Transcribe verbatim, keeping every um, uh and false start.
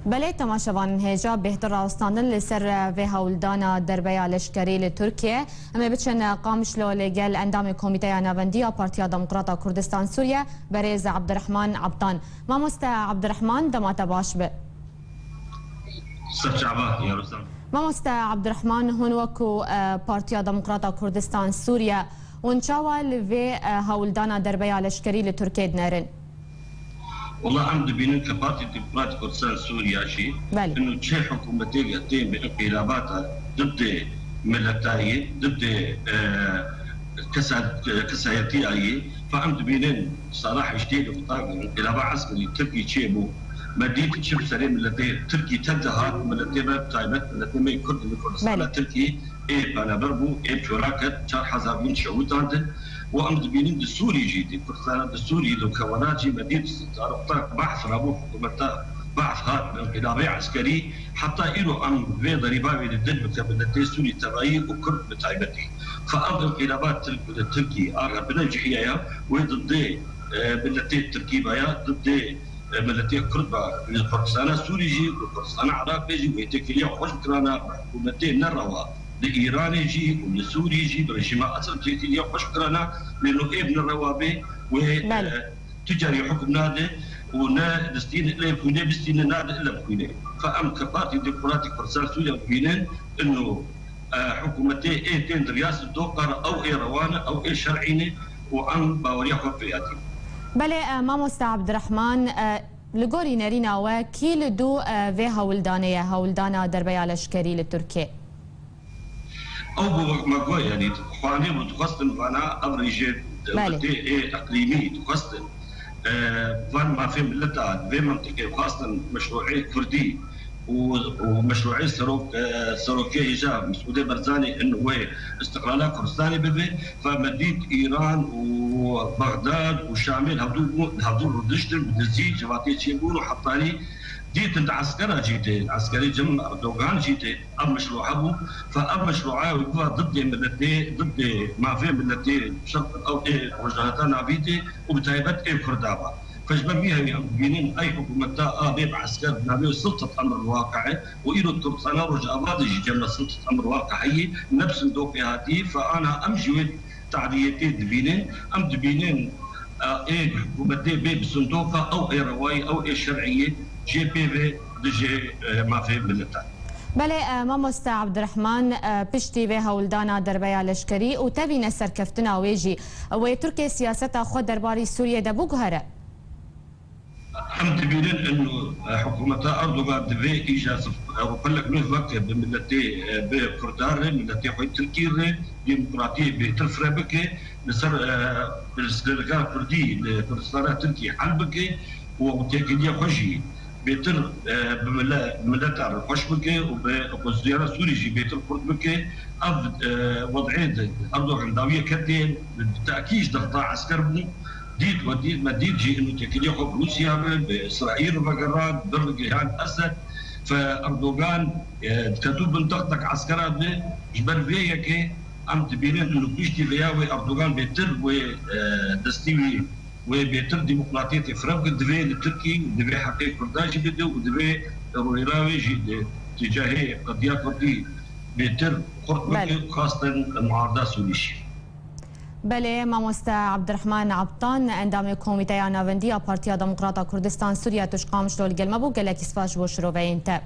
Belê, temaşevanên hêja, bêhtir rawestandin li ser vê hewldana derbeya leşkerî li Tirkiye. Em ê biçin Qamişlo li gel endamê Komîteya Navendî ya Partiya Demokrata Kurdistan Sûriye, berêz Abdurrahman Abtan. Mamoste Abdurrahman, dema te baş be. Serçava, ya Rostan. Mamoste Abdurrahman, hûn wekû, e, Partiya Demokrata Kurdistan Sûriye, hûn çawa li vê, e, hewldana derbeya leşkerî li Tirkiye dinerin? Wela em dibînin ke Partî Demokratîk Kurdistan Sûriya jî, Belê. inu çi hikûmetê tê bi înqîlabata didê miletayî, didê, e, kesa-, kesayetiyayî, fa em dibînin sala heştê li wexta înqîlaba eskerî Tirkî çêbû. Me dît çi bi serê miletê Tirkî tevdihat, miletê me bi taybet, miletê me Kurd li Kurdistana Belê. Tirkî ê panaber bû, ê çora ket, çar hezar bin şewitandin. Û em dibînin di Sûrî jî, di Kurdistana, di Sûrî, di Kewelat jî me dît zarokta Behs rabû, hikûmeta Behs hat, înqîlabê eskerî, heta îro em vê derîba wê li dil bike miletê Sûrî tevayî û Kurd bi taybetî. Fa ev înqîlaba Tirk, Tirkî a Rebine cihiyaya wê didê, e, miletê Tirkî baya, didê e, miletê Kurd ba, li Kurdistana Sûrî jî, li Kurdistana Iraqê jî wê têkiliya xweş bikirana, hikûmetê nerewa li Îranê jî û li Sûrî jî bi rejîma Esed têkiliya xweş bikirana, lê no ê bi nerewa bê, wê, Belê. e, tu carî hukm nade û ne distîne lê bixwîne, bistîne nade ile bixwîne. Fa em ke Partî Demokratîk Kurdistan Sûriye bibînin, ino, e, hikûmetê ê tên diryas doqar ew ê rewane, ew ê şer'îne û em baweriya xwe pê hatî. Belê, e, mamoste Abdurrahman, e, Li gorî nerîna we, kî li dû, e, vê hewldanê ye, hewldana derbeya leşkerî li Tirkiyê? Ew bi me got, yanî, xwanê bû, dixwestin vana ev rêjê Belê. dewletê ê eqlîmî dixwestin, e, van mafê mileta vê mentiqê xwestin meşrûê kurdî û, û meşrûê serok, e, serokê hêja Mesûdê Barzanî in wê istiqlala Kurdistanê bibe. Fa me dît Îran û Bexdad û Şamê li hevdû bû, li hevdû rûdiştin, bi dizî civatê çêbûn û hetanî dîtin di eskera jî tê, eskerê cem Erdogan jî tê. Ev meşrû hebû. Fa ev meşrûa wê biva didê miletê, didê mafê miletê şer ew ê Rojhilata Navî tê û bi taybet ê Kurda ba. Fa ji ber vî hevî em dibînin ey hikûmeta a bê bi esker bi navê Sultat Emr Waqi'ê û îro Kurdistana Rojava de jî cem Sultat Emr Waqi'ê ne bi sindoqê hatî. Fa ana em jî wê Tehdiyetê dibînin, em dibînin, e, ê hikûmetê bê bi sindoqa ew ê rewayî, ew ê şer'iyê jê pê ve dijê, e, mafê mileta. Belê, e, mamoste Abdurrahman, e, piştî vê hewldana derbeya leşkerî û tevî neserkeftina wê jî, wê Tirkê siyaseta xwe derbarî Sûriyê de biguhere? Em dibînin ino, e, hikûmeta Erdogan divê îja zif-, e, rûpelek nû veke bi miletê, e, bi Kurdan re, miletê xwe Tirkî re, demokratiyê bêtir fire bike, li ser, e, pirsgirêka Kurdî li Kurdistana Tirkî hel bike û têkiliya xwe jî bêtir, e, bi mile-, mileta re xweş bike û bi opozisyona Sûrî jî bêtir xurt bike. Ev, e, wed'ê de Erdogan dawiye ketê, bi tekî ji dexta esker bû. Dît, we dît, me dît jî ino têkiliya xwe bi Rûsya re, bi Îsraîl re vegerand, bi gihan Esed. Fe Erdogan, e, diketû bin deq deq eskera de, ji ber vê yekê em dibînin ino piştî vêya wê Erdogan bêtir wê, e, destî wî, wê bêtir demokratiyetê fire bike, divê li Tirkî, divê heqê Kurdan jî bide û divê rûyra wê jî di tîcahê qediya Kurdî bêtir xurt bike Belê. û xastin muarda Sûrî jî. Belê, mamoste Abdurrahman Abtan, endamê Komîteya Navendî ya Partiya Demokrata Kurdistan Sûriye, tu ji Qamişlo li gel me bû. Gelekî spas ji bo şiroveyên te.